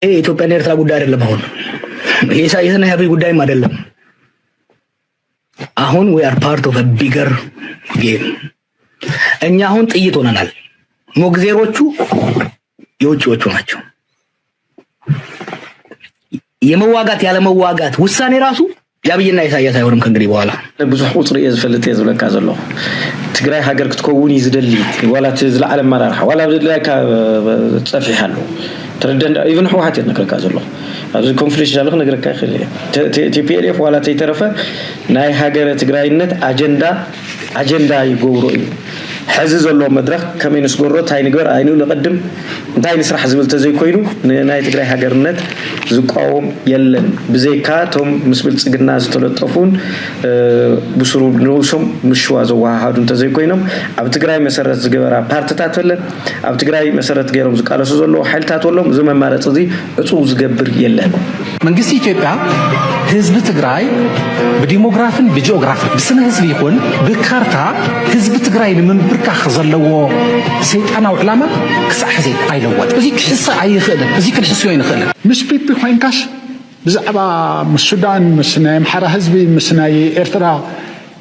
ይሄ የኢትዮጵያና የኤርትራ ጉዳይ አይደለም። አሁን የኢሳያስና የአብይ ጉዳይም አይደለም። አሁን we are part of a bigger game። እኛ አሁን ጥይት ሆነናል። ሞግዜሮቹ የውጭዎቹ ናቸው። የመዋጋት ያለመዋጋት ውሳኔ ራሱ የአብይና የኢሳያስ አይሆንም ከእንግዲህ በኋላ። ብዙሕ ቁፅሪ እየ ዝፈልጥ እየ ዝብለካ ዘለኹ። ትግራይ ሃገር ክትከውን እዩ ዝደሊ። ዋላ እቲ ዝለዓለ ኣመራርሓ ዋላ ብድላይካ ፀፊሕ ኣሎ። ተረደን ኢቨን ሕወሓት እየ ዝነግረካ ዘለኹ። ኣብዚ ኮንፊደንሻል ክነግረካ ይኽእል እየ። ቲፒኤልኤፍ ዋላ ተይተረፈ ናይ ሃገረ ትግራይነት ኣጀንዳ ኣጀንዳ ይገብሮ እዩ። ሕዚ ዘሎ መድረኽ ከመይ ንስገሮ፣ እንታይ ንግበር፣ ኣይንኡ ንቐድም፣ እንታይ ንስራሕ ዝብል ተዘይኮይኑ ንናይ ትግራይ ሃገርነት ዝቃወም የለን። ብዘይካ እቶም ምስ ብልፅግና ዝተለጠፉን ብስሩ ንርእሶም ምሽዋ ዘወሃሃዱ እንተዘይኮይኖም ኣብ ትግራይ መሰረት ዝገበራ ፓርትታት የለን። ኣብ ትግራይ መሰረት ገይሮም ዝቃለሱ ዘለዉ ሓይልታት ወሎም እዚ መማረፂ እዚ ዕፁው ዝገብር የለን። መንግስቲ ኢትዮጵያ ህዝቢ ትግራይ ብዲሞግራፍን ብጂኦግራፍን ብስነ ህዝቢ ይኹን ብካርታ ህዝቢ ትግራይ ንምንብርካኽ ዘለዎ ሰይጣናዊ ዕላማ ክሳዕ ሕዚ ኣይለወጥ። እዚ ክሕሰ ኣይኽእልን። እዚ ክንሕስዮ ኣይንኽእልን። ምስ ፒፒ ኮይንካስ ብዛዕባ ምስ ሱዳን ምስ ናይ ኣምሓራ ህዝቢ ምስ ናይ ኤርትራ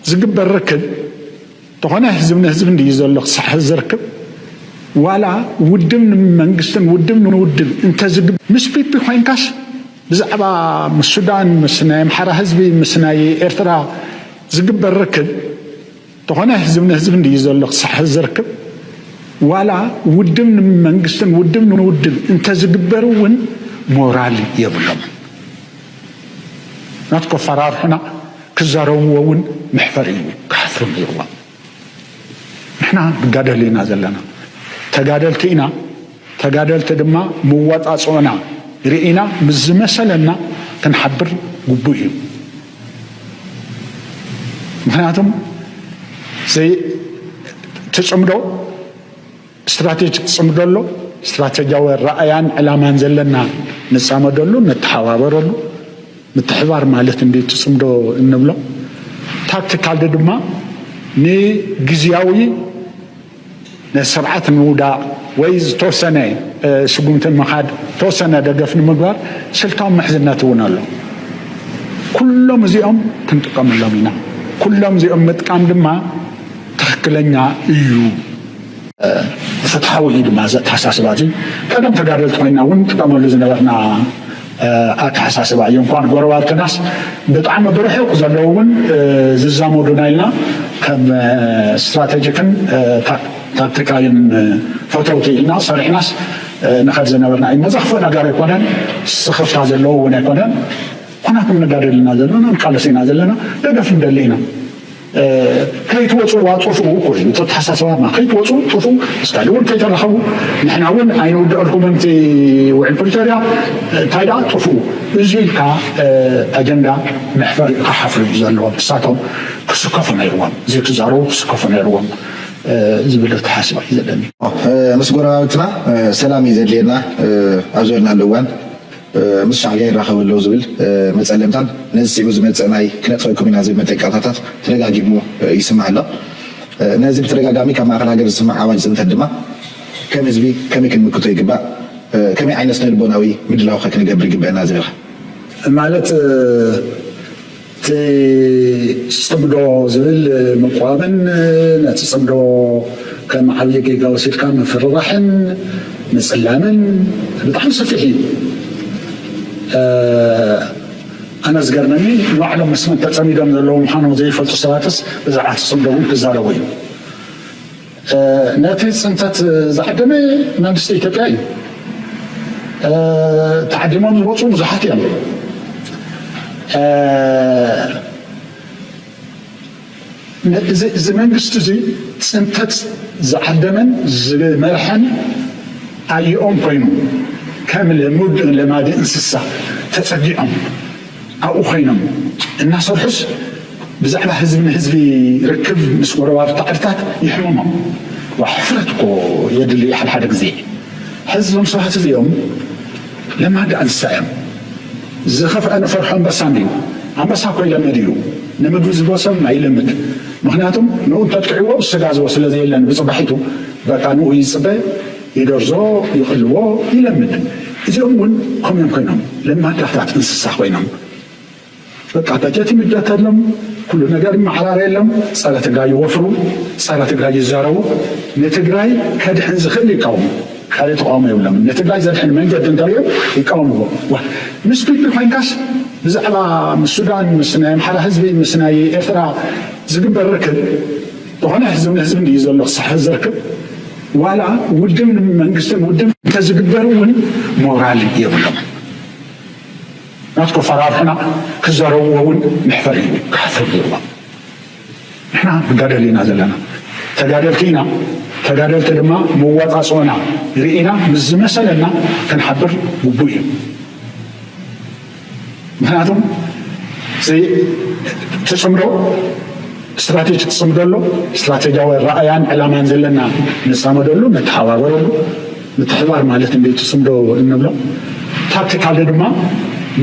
ዝግበር ርክብ ተኾነ ህዝብ ንህዝብ እንድዩ ዘሎ ክሳዕ ሕዚ ዝርክብ ዋላ ውድብ ንመንግስትን ውድብ ንውድብ እንተዝግብ ምስ ፒፒ ኮይንካስ ብዛዕባ ምስ ሱዳን ምስ ናይ ኣምሓራ ህዝቢ ምስ ናይ ኤርትራ ዝግበር ርክብ ተኾነ ህዝብ ንህዝብ እንድዩ ዘሎ ክሳዕ ሕዚ ዝርክብ ዋላ ውድብ ንመንግስትን ውድብ ንውድብ እንተዝግበር እውን ሞራል የብሎም ናትኮ ፈራርሑና ክዛረብዎ እውን መሕፈር እዩ ክሓፍሩ ነይርዎም ንሕና ንጋደል ኢና ዘለና ተጋደልቲ ኢና ተጋደልቲ ድማ መዋፃፅኦና ርኢና ምስ ዝመሰለና ክንሓብር ግቡእ እዩ ምክንያቱም ትፅምዶ ስትራቴጂክ ፅምዶ ኣሎ ስትራቴጂያዊ ረኣያን ዕላማን ዘለና ንፃመደሉ ንተሓባበረሉ ምትሕባር ማለት እንዲ ትፅምዶ እንብሎ ታክቲካል ድማ ንግዝያዊ ነቲ ስርዓት ንምውዳቕ ወይ ዝተወሰነ ስጉምቲ ምኻድ ዝተወሰነ ደገፍ ንምግባር ስልታዊ ምሕዝነት እውን ኣሎ። ኩሎም እዚኦም ክንጥቀመሎም ኢና። ኩሎም እዚኦም ምጥቃም ድማ ትኽክለኛ እዩ። ፍትሓዊ እዩ ድማ እዚ ኣተሓሳስባ እዚ። ቀደም ተጋደልቲ ኮይና እውን ንጥቀመሉ ዝነበርና ኣተሓሳስባ እዩ። እንኳን ጎረባብትናስ ብጣዕሚ ብርሑቕ ዘለዉ እውን ዝዛመዱና ኢልና ከም ስትራቴጂክን ታክቲካልን ፈተውቲ ኢልና ሰሪሕናስ ንኸድ ዝነበርና እዩ። መዘኽፍእ ነገር ኣይኮነን፣ ስኽፍታ ዘለዎ እውን ኣይኮነን። ኩናት ንጋደል ኢና ዘለና፣ ንቃለስ ኢና ዘለና፣ ደገፍ ንደሊ ኢና። ከይትወፁ ዋ ጥፍኡ እኮ እዩ እቲ ኣተሓሳስባ ማ ከይትወፁ ጥፍኡ እስካሊ እውን ከይተረኸቡ ንሕና እውን ኣይንውደቀልኩምን እቲ ውዕል ፕሪቶርያ እንታይ ደኣ ጥፍኡ እዚ ኢልካ ኣጀንዳ መሕፈሪ ክሓፍሩ እዩ ዘለዎም ንሳቶም ክስከፉ ነይርዎም ዘይክዛረቡ ክስከፉ ነይርዎም ዝብል ኣተሓስባ እዩ ዘለኒ። ምስ ጎረባብትና ሰላም እዩ ዘድልየና ኣብ ዝበልናሉ እዋን ምስ ሻዕብያ ይራኸቡ ኣለዉ ዝብል መፀለምታን ነዚ ስዒቡ ዝመፅእ ናይ ክነጥፈኩም ኢና ዝብል መጠንቀቕታታት ተደጋጊሙ ይስማዕ ኣሎ። ነዚ ብተደጋጋሚ ካብ ማእኸል ሃገር ዝስማዕ ኣዋጅ ፅንተት ድማ ከም ህዝቢ ከመይ ክንምክቶ ይግባእ? ከመይ ዓይነት ስነልቦናዊ ምድላው ኸ ክንገብር ይግበአና ዝበልካ? ማለት እቲ ፅምዶ ዝብል ምቅዋምን ነቲ ፅምዶ ከም ዓብዪ ጌጋ ወሲድካ ምፍርራሕን ምፅላምን ብጣዕሚ ሰፊሕ እዩ። ኣነ ዝገርመኒ ንባዕሎም ምስ መን ተፀሚዶም ዘለዉ ምዃኖም ዘይፈልጡ ሰባትስ ብዛዕባ እቲ ፅምዶ እውን ክዛረቡ እዮም። ነቲ ፅንተት ዝዓደመ መንግስቲ ኢትዮጵያ እዩ። ተዓዲሞም ዝወፁ ብዙሓት እዮም። እዚ መንግስቲ እዚ ፅንተት ዝዓደመን ዝመርሐን ኣየኦም ኮይኑ ከም ለሙድ ለማዲ እንስሳ ተፀጊዖም ኣብኡ ኮይኖም እናሰርሑስ ብዛዕባ ህዝቢ ንህዝቢ ርክብ ምስ ጎረባብቲ ዓድታት ይሕምሞም። ዋ ሕፍረት እኮ የድሊ ሓደ ሓደ ግዜ። ሕዚ እዞም ሰባት እዚኦም ለማዳ እንስሳ እዮም። ዝኸፍአ ንፈርሖ ኣንበሳ እንድዩ። ኣንበሳ እኮ ይለምድ እዩ። ንምግቢ ዝብሎ ሰብ ኣይለምድ። ምኽንያቱም ንኡ እንተጥቅዕዎ ስጋ ዝቦ ስለ ዘየለን ብፅባሒቱ በቃ ንኡ ይፅበ ይደርዞ ይቕልዎ ይለምድ። እዚኦም እውን ከምኦም ኮይኖም ለማዳታት እንስሳ ኮይኖም በቃ በጀት ይምደተሎም፣ ኩሉ ነገር ይመዓራረየሎም፣ ጸረ ትግራይ ይወፍሩ፣ ጸረ ትግራይ ይዛረቡ። ንትግራይ ከድሕን ዝኽእል ይቃወሙ፣ ካልእ ተቃውሞ የብሎም። ንትግራይ ዘድሕን መንገዲ እንተሪኦም ይቃወምዎ። ዋ ምስ ፒፒ ኮይንካስ ብዛዕባ ምስ ሱዳን ምስ ናይ ኣምሓራ ህዝቢ ምስ ናይ ኤርትራ ዝግበር ርክብ ዝኾነ ህዝቢ ንህዝቢ እንድዩ ዘሎ ክሳሕ ዝርክብ ዋላ ውድብ መንግስትን ውድብ እንተዝግበር እውን ሞራል የብሎም። ናትኮ ፈራርሕና ክዛረብዎ እውን መሕፈር እዩ ክሓሰብ ዝግባእ። ንሕና ንጋደል ኢና ዘለና፣ ተጋደልቲ ኢና። ተጋደልቲ ድማ መዋፃፅኦና ርኢና ምስ ዝመሰለና ክንሓብር ግቡእ እዩ። ምክንያቱም ትፅምዶ ስትራቴጂ ትፅምዶ ኣሎ። ስትራቴጂያዊ ራእያን ዕላማን ዘለና ንፃመደሉ፣ ንተሓባበረሉ። ምትሕባር ማለት እንደ ትፅምዶ እንብሎ ታክቲካል ድማ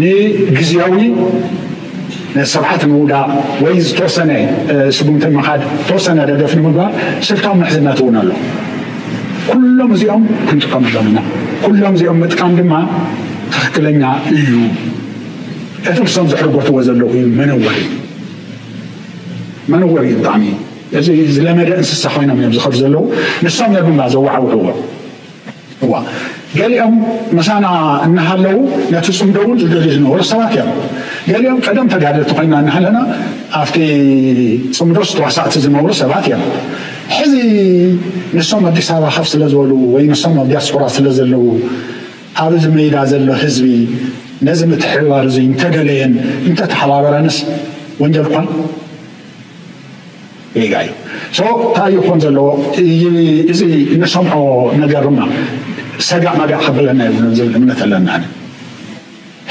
ንግዝያዊ ስርዓት ምውዳቕ ወይ ዝተወሰነ ስጉምቲ ምኻድ፣ ዝተወሰነ ደገፍ ንምግባር ስልታዊ ምሕዝነት እውን ኣሎ። ኩሎም እዚኦም ክንጥቀመሎም ኢና። ኩሎም እዚኦም ምጥቃም ድማ ትኽክለኛ እዩ። እቲ ንሶም ዘሕርጎትዎ ዘለዉ እዩ መነወሪ፣ መነወሪ እዩ ብጣዕሚ። እዚ ዝለመደ እንስሳ ኮይኖም እዮም ዝኸዱ ዘለዉ። ንሶም እዮም ድማ ዘዋዕውዕዎ። እዋ ገሊኦም ምሳና እናሃለዉ ነቲ ፅምዶ እውን ዝደልዩ ዝነበሩ ሰባት እዮም። ገሊኦም ቀደም ተጋደልቲ ኮይና እናሃለና ኣብቲ ፅምዶስ ተዋሳእቲ ዝነበሩ ሰባት እዮም። ሕዚ ንሶም ኣዲስ ኣበባ ከፍ ስለ ዝበሉ ወይ ንሶም ኣብ ዲያስፖራ ስለ ዘለዉ ኣብዚ ሜዳ ዘሎ ህዝቢ ነዚ ምትሕብባር እዚ እንተደለየን እንተተሓባበረንስ ወንጀል ኳን ጌጋ እዩ። ሶ እንታይ ይኾን ዘለዎ? እዚ እንሰምዖ ነገር ድማ ሰጋእ መጋእ ከብለና የብሉን ዝብል እምነት ኣለና።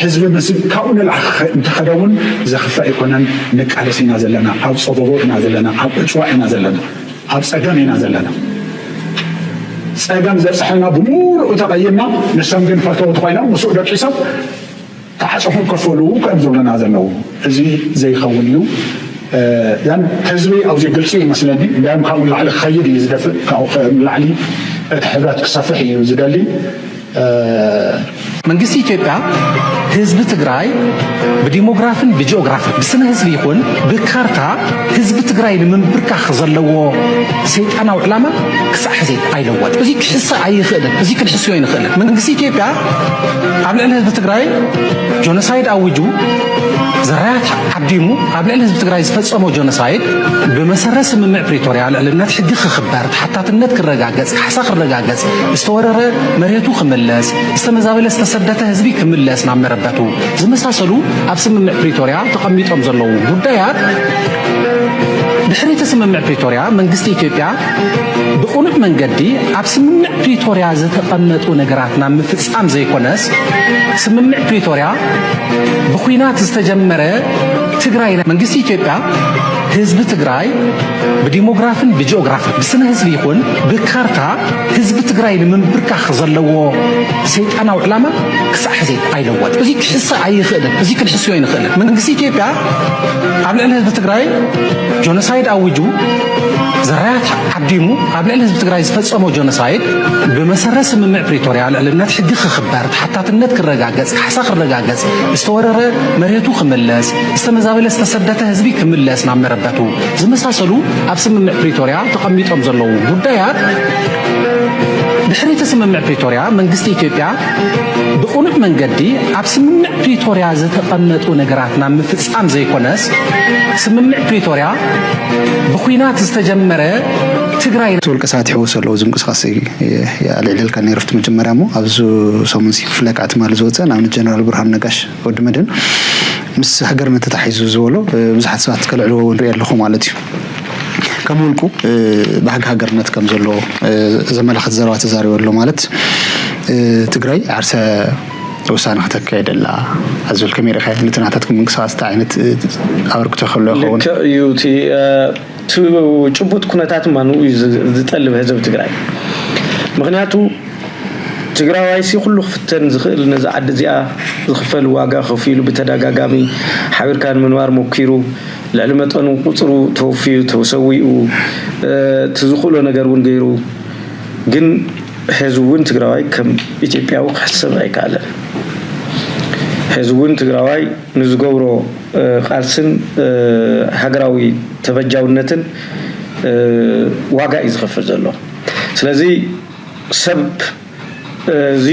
ህዝቢ ምስ ካብኡ ንላዕሊ እንተኸደ እውን ዘኽፍእ ኣይኮነን። ንቃለስ ኢና ዘለና፣ ኣብ ፀበቦ ኢና ዘለና፣ ኣብ ዕፅዋ ኢና ዘለና፣ ኣብ ፀገም ኢና ዘለና። ፀገም ዘብፅሐልና ብምሉኡ ተቐይምና፣ ንሶም ግን ፈተውቲ ኮይኖም ምስኡ ደቂሶም ተዓፅኹም ከፈሉ ከም ዝብሉና ዘለዉ። እዚ ዘይኸውን እዩ። ያን ህዝቢ ኣብዚ ግልፂ ይመስለኒ። እንዳም ካብኡ ንላዕሊ ክኸይድ እዩ ዝደፍእ። ካብኡ ንላዕሊ እቲ ሕብረት ክሰፍሕ እዩ ዝደሊ። መንግስቲ ኢትዮጵያ ህዝቢ ትግራይ ብዲሞግራፍን ብጂኦግራፍን ብስነ ህዝቢ ይኹን ብካርታ ህዝቢ ትግራይ ንምንብርካኽ ዘለዎ ሰይጣናዊ ዕላማ ክሳዕ ሕዚ ኣይለወጥ። እዚ ክሕሰ ኣይኽእልን። እዚ ክንሕስዮ ኣይንኽእልን። መንግስቲ ኢትዮጵያ ኣብ ልዕሊ ህዝቢ ትግራይ ጆኖሳይድ ኣዊጁ፣ ዘራያት ዓዲሙ ኣብ ልዕሊ ህዝቢ ትግራይ ዝፈጸሞ ጆኖሳይድ ብመሰረት ስምምዕ ፕሪቶርያ ልዕልነት ሕጊ ክኽበር፣ ተሓታትነት ክረጋገጽ፣ ካሕሳ ክረጋገጽ፣ ዝተወረረ መሬቱ ክምለስ፣ ዝተመዛበለ ዝተሰደተ ህዝቢ ክምለስ ናብ መረበቱ ዝመሳሰሉ ኣብ ስምምዕ ፕሪቶርያ ተቐሚጦም ዘለዉ ጉዳያት ድሕሪ እቲ ስምምዕ ፕሪቶርያ መንግስቲ ኢትዮጵያ ብቕኑዕ መንገዲ ኣብ ስምምዕ ፕሪቶርያ ዝተቐመጡ ነገራት ናብ ምፍጻም ዘይኮነስ ስምምዕ ፕሪቶርያ ብኹናት ዝተጀመረ ትግራይ መንግስቲ ኢትዮጵያ ህዝቢ ትግራይ ብዲሞግራፍን ብጂኦግራፍን ብስነ ህዝቢ ይኹን ብካርታ ህዝቢ ትግራይ ንምንብርካኽ ዘለዎ ሰይጣናዊ ዕላማ ክሳዕ ሕዚ ኣይለወጥ። እዚ ክሕሰ ኣይኽእልን። እዚ ክንሕስዮ ኣይንኽእልን። መንግስቲ ኢትዮጵያ ኣብ ልዕሊ ህዝቢ ትግራይ ጆኖሳይድ ኣዊጁ፣ ዘራያት ዓዲሙ ኣብ ልዕሊ ህዝቢ ትግራይ ዝፈጸሞ ጆኖሳይድ ብመሰረት ስምምዕ ፕሪቶርያ ልዕልነት ሕጊ ክኽበር፣ ተሓታትነት ክረጋገጽ፣ ካሕሳ ክረጋገጽ፣ ዝተወረረ መሬቱ ክምለስ፣ ዝተመዛበለ ዝተሰደተ ህዝቢ ክምለስ ናብ መረበቱ ዝመሳሰሉ ኣብ ስምምዕ ፕሪቶርያ ተቐሚጦም ዘለዉ ጉዳያት ድሕሪ እቲ ስምምዕ ፕሪቶርያ መንግስቲ ኢትዮጵያ ብቕኑዕ መንገዲ ኣብ ስምምዕ ፕሪቶርያ ዝተቐመጡ ነገራት ናብ ምፍጻም ዘይኮነስ ስምምዕ ፕሪቶርያ ብኹናት ዝተጀመረ ትግራይ ውልቀ ሰባት ይሕወሱ ኣለዉ። እዚ ምንቅስቃስ ኣልዕለልካ ነይሩ ኣብቲ መጀመርያ እሞ ኣብዚ ሰሙን ሲ ብፍላይ ከዓ ትማሊ ዝወፀ ንኣብነት ጀነራል ብርሃኑ ነጋሽ ወዲ መድህን ምስ ሃገርነት ተታሒዙ ዝበሎ ብዙሓት ሰባት ከልዕልዎ እውን ርኢ ኣለኹ ማለት እዩ። ከም ውልቁ ባህጊ ሃገርነት ከም ዘለዎ ዘመላኽት ዘረባ ተዛሪቡ ኣሎ። ማለት ትግራይ ዓርሰ ውሳነ ከተካየደላ ኣዝብል ከመይ ርኢኻ? ነቲ ናታትኩም ምንቅስቃስ እንታይ ዓይነት ኣበርክቶ ይኽእሎ ይኸውን? ልክዕ እዩ። እቲ ጭቡጥ ኩነታት እማ ንኡ እዩ ዝጠልብ ህዝቢ ትግራይ። ምክንያቱ ትግራዋይሲ ኩሉ ክፍተን ዝኽእል ነዚ ዓዲ እዚኣ ዝኽፈል ዋጋ ከፊሉ ብተደጋጋሚ ሓቢርካ ንምንባር ሞኪሩ፣ ልዕሊ መጠኑ ቁፅሩ ተወፊዩ ተሰዊኡ፣ እቲ ዝኽእሎ ነገር እውን ገይሩ። ግን ሕዚ እውን ትግራዋይ ከም ኢትዮጵያዊ ክሕሰብ ኣይከኣለን። ሕዚ እውን ትግራዋይ ንዝገብሮ ቃልስን ሃገራዊ ተበጃውነትን ዋጋ እዩ ዝኸፍል ዘሎ። ስለዚ ሰብ እዚ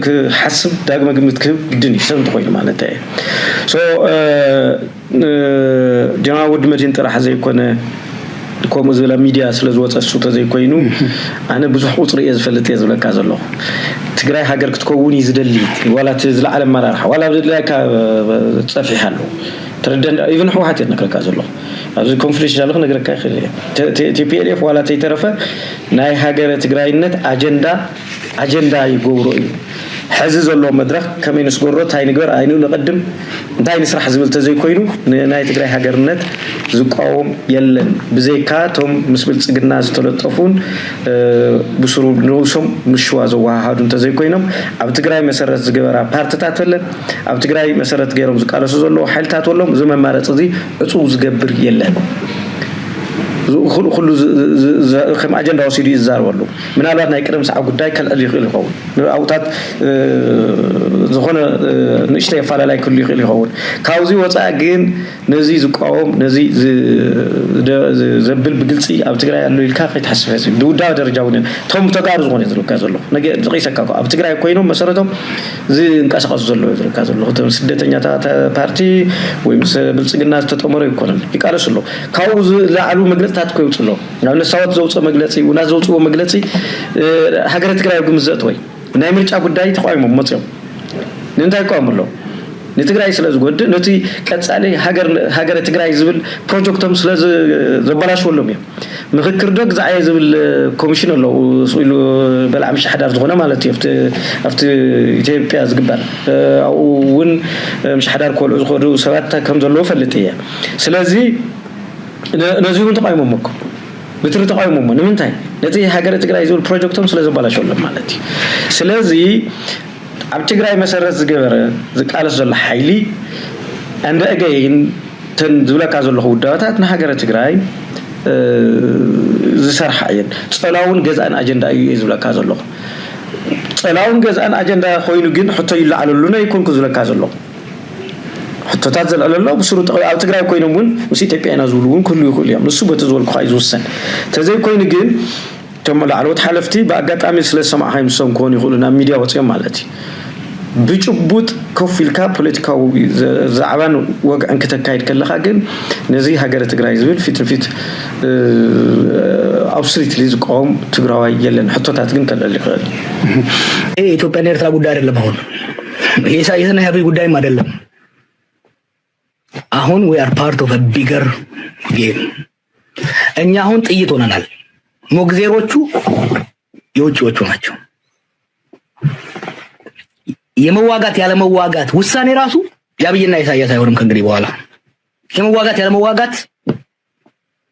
ክሓስብ ዳግመ ግምት ክህብ ግድን እዩ ሰብ እንተኮይኑ ማለት እዩ። ጀነራል ወዲ መድህን ጥራሕ ዘይኮነ ከምኡ ዝበለ ሚድያ ስለ ዝወፀ እሱ ተዘይኮይኑ ኣነ ብዙሕ ቁፅሪ እየ ዝፈልጥ እየ ዝብለካ ዘለኹ። ትግራይ ሃገር ክትከውን እዩ ዝደሊ። ዋላ እቲ ዝለዓለ ኣመራርሓ ዋላ ኣብ ዘድለየካ ፀፊሕ ኣሎ። ተረደን ኢቨን ህወሓት እየ ዝነግረካ ዘለኹ። ኣብዚ ኮንፊደንሻል ክነግረካ ይኽእል እየ። ቲፒኤልኤፍ ዋላ ተይተረፈ ናይ ሃገረ ትግራይነት ኣጀንዳ ኣጀንዳ ይገብሮ እዩ። ሕዚ ዘሎ መድረኽ ከመይ ንስገሮ፣ እንታይ ንግበር፣ ኣይኑ ንቐድም፣ እንታይ ንስራሕ ዝብል ተዘይኮይኑ ንናይ ትግራይ ሃገርነት ዝቃወም የለን። ብዘይካ እቶም ምስ ብልፅግና ዝተለጠፉን ብስሩ ንርእሶም ምስ ሽዋ ዘወሃሃዱ እንተዘይኮይኖም ኣብ ትግራይ መሰረት ዝገበራ ፓርትታት የለን። ኣብ ትግራይ መሰረት ገይሮም ዝቃለሱ ዘለዉ ሓይልታት ወሎም እዚ መማረፂ እዚ ዕፁው ዝገብር የለን። ኩሉ ከም ኣጀንዳ ወሲዱ እዩ ዝዛረበሉ። ምናልባት ናይ ቅደም ሰዓብ ጉዳይ ከልዕል ይኽእል ይኸውን። ኣብኡታት ዝኾነ ንእሽተይ ኣፋላላይ ክህሉ ይኽእል ይኸውን። ካብዚ ወፃኢ ግን ነዚ ዝቃወም ነዚ ዘብል ብግልፂ ኣብ ትግራይ ኣሎ ኢልካ ከይትሓስብ ሕዚ ብውዳበ ደረጃ እውን እቶም ተጋሩ ዝኾነ ዝብለካ ዘለኹ ጠቂሰካ ኣብ ትግራይ ኮይኖም መሰረቶም ዝንቀሳቀሱ ዘለዉ ዝብለካ ዘለኹ ስደተኛታት ፓርቲ ወይ ምስ ብልፅግና ዝተጠመሩ ኣይኮነን ይቃለሱ ኣለዉ። ካብኡ ዝለዓሉ መግለፅታት እኮ ይውፅእ ኣለዉ። ንኣብነት ሳወት ዘውፅኦ መግለፂ ውናት ዘውፅዎ መግለፂ ሃገረ ትግራይ ግምት ዘእትወይ ናይ ምርጫ ጉዳይ ተቃዊሞም መፅኦም ንምንታይ ይቃወሙ ኣለዉ? ንትግራይ ስለ ዝጎድእ ነቲ ቀፃሊ ሃገረ ትግራይ ዝብል ፕሮጀክቶም ስለ ዘበላሽወሎም እዮም። ምክክር ዶ ግዛዓየ ዝብል ኮሚሽን ኣለዉ ኢሉ በላዕ ምሻሕዳር ዝኾነ ማለት እዩ ኣብቲ ኢትዮጵያ ዝግበር ኣብኡ እውን ምሻሕዳር ክበልዑ ዝኸዱ ሰባት ከም ዘለዉ ፈልጥ እየ። ስለዚ ነዚ እውን ተቃይሞሞ እኮ ብትሪ ተቃይሞሞ ንምንታይ ነቲ ሃገረ ትግራይ ዝብል ፕሮጀክቶም ስለ ዘበላሸሎም ማለት እዩ። ስለዚ ኣብ ትግራይ መሰረት ዝገበረ ዝቃለስ ዘሎ ሓይሊ እንደ እገይን ተን ዝብለካ ዘለኹ ውዳበታት ንሃገረ ትግራይ ዝሰርሓ እየን። ፀላውን ገዛእን ኣጀንዳ እዩ እየ ዝብለካ ዘለኹ። ፀላውን ገዛእን ኣጀንዳ ኮይኑ ግን ሕቶ ይለዓለሉ ናይ ይኮንኩ ዝብለካ ዘለኹ። ሕቶታት ዘልዕለሎ ብስሩ ኣብ ትግራይ ኮይኖም እውን ምስ ኢትዮጵያ ኢና ዝብሉ እውን ክህሉ ይኽእሉ እዮም። ንሱ በቲ ዝበልኩኻ እዩ ዝውሰን። ተዘይኮይኑ ግን እቶም ላዕለዎት ሓለፍቲ ብኣጋጣሚ ስለ ዝሰማዕካዮም ንሶም ክኾኑ ይኽእሉ ናብ ሚድያ ወፂኦም ማለት እዩ። ብጭቡጥ ኮፍ ኢልካ ፖለቲካዊ ዛዕባን ወግዕን ክተካይድ ከለካ ግን ነዚ ሃገረ ትግራይ ዝብል ፊት ንፊት ኣብ ስትሪትሊ ዝቃወም ትግራዋይ የለን። ሕቶታት ግን ከልዕል ይኽእል። ይሄ የኢትዮጵያና ኤርትራ ጉዳይ አይደለም። አሁን የኢሳያስና የአብይ ጉዳይም አይደለም። አሁን we are part of a bigger game። እኛ አሁን ጥይት ሆነናል። ሞግዜሮቹ የውጭዎቹ ናቸው። የመዋጋት ያለመዋጋት ውሳኔ ራሱ የአብይና የኢሳያስ አይሆንም ከእንግዲህ በኋላ። የመዋጋት ያለመዋጋት፣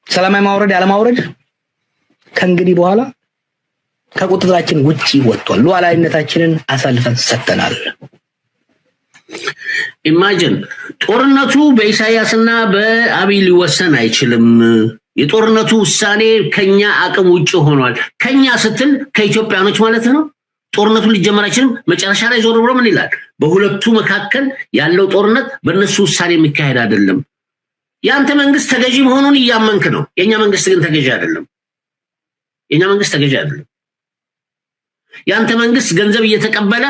ሰላማዊ ማውረድ ያለማውረድ ከእንግዲህ በኋላ ከቁጥጥራችን ውጪ ወጥቷል። ሉዓላዊነታችንን አሳልፈን ሰጥተናል። ኢማጅን ጦርነቱ በኢሳያስና በአብይ ሊወሰን አይችልም። የጦርነቱ ውሳኔ ከኛ አቅም ውጭ ሆኗል። ከኛ ስትል ከኢትዮጵያኖች ማለት ነው። ጦርነቱ ሊጀመር አይችልም። መጨረሻ ላይ ዞር ብሎ ምን ይላል? በሁለቱ መካከል ያለው ጦርነት በእነሱ ውሳኔ የሚካሄድ አይደለም። የአንተ መንግስት ተገዢ መሆኑን እያመንክ ነው። የእኛ መንግስት ግን ተገዢ አይደለም። የእኛ መንግስት ተገዢ አይደለም። የአንተ መንግስት ገንዘብ እየተቀበለ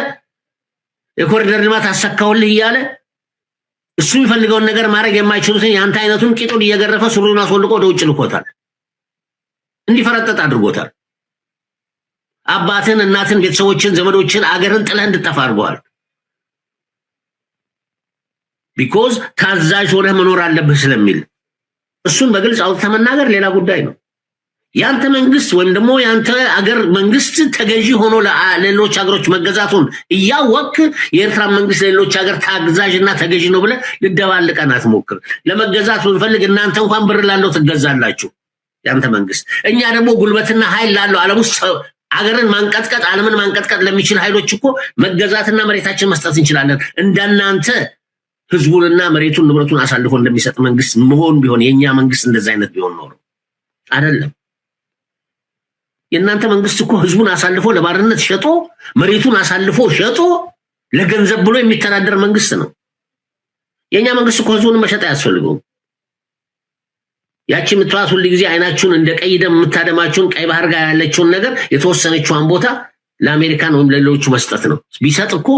የኮሪደር ልማት አሳካውልህ እያለ እሱ የሚፈልገውን ነገር ማድረግ የማይችሉትን የአንተ አይነቱን ቂጡን እየገረፈ ሱሪውን አስወልቆ ወደ ውጭ ልኮታል። እንዲፈረጠጥ አድርጎታል። አባትን፣ እናትን፣ ቤተሰቦችን፣ ዘመዶችን፣ አገርን ጥለህ እንድጠፋ አድርገዋል። because ታዛዥ ሆነህ መኖር አለብህ ስለሚል እሱን በግልጽ አውጥተህ መናገር ሌላ ጉዳይ ነው። ያንተ መንግስት ወይም ደግሞ ያንተ አገር መንግስት ተገዢ ሆኖ ለሌሎች ሀገሮች መገዛቱን እያወቅ የኤርትራ መንግስት ለሌሎች ሀገር ታዛዥና ተገዢ ነው ብለህ ልደባልቀን አትሞክር። ለመገዛት ብንፈልግ እናንተ እንኳን ብር ላለው ትገዛላችሁ ያንተ መንግስት። እኛ ደግሞ ጉልበትና ኃይል ላለው ዓለም ውስጥ አገርን ማንቀጥቀጥ ዓለምን ማንቀጥቀጥ ለሚችል ኃይሎች እኮ መገዛትና መሬታችን መስጠት እንችላለን። እንደናንተ ህዝቡንና መሬቱን ንብረቱን አሳልፎ እንደሚሰጥ መንግስት መሆን ቢሆን የኛ መንግስት እንደዛ አይነት ቢሆን ኖሮ አይደለም። የእናንተ መንግስት እኮ ህዝቡን አሳልፎ ለባርነት ሸጦ፣ መሬቱን አሳልፎ ሸጦ ለገንዘብ ብሎ የሚተዳደር መንግስት ነው። የእኛ መንግስት እኮ ህዝቡን መሸጥ አያስፈልገውም። ያቺ የምትዋት ሁል ጊዜ አይናችሁን እንደ ቀይ ደም የምታደማችሁን ቀይ ባህር ጋር ያለችውን ነገር የተወሰነችዋን ቦታ ለአሜሪካን ወይም ለሌሎቹ መስጠት ነው። ቢሰጥ እኮ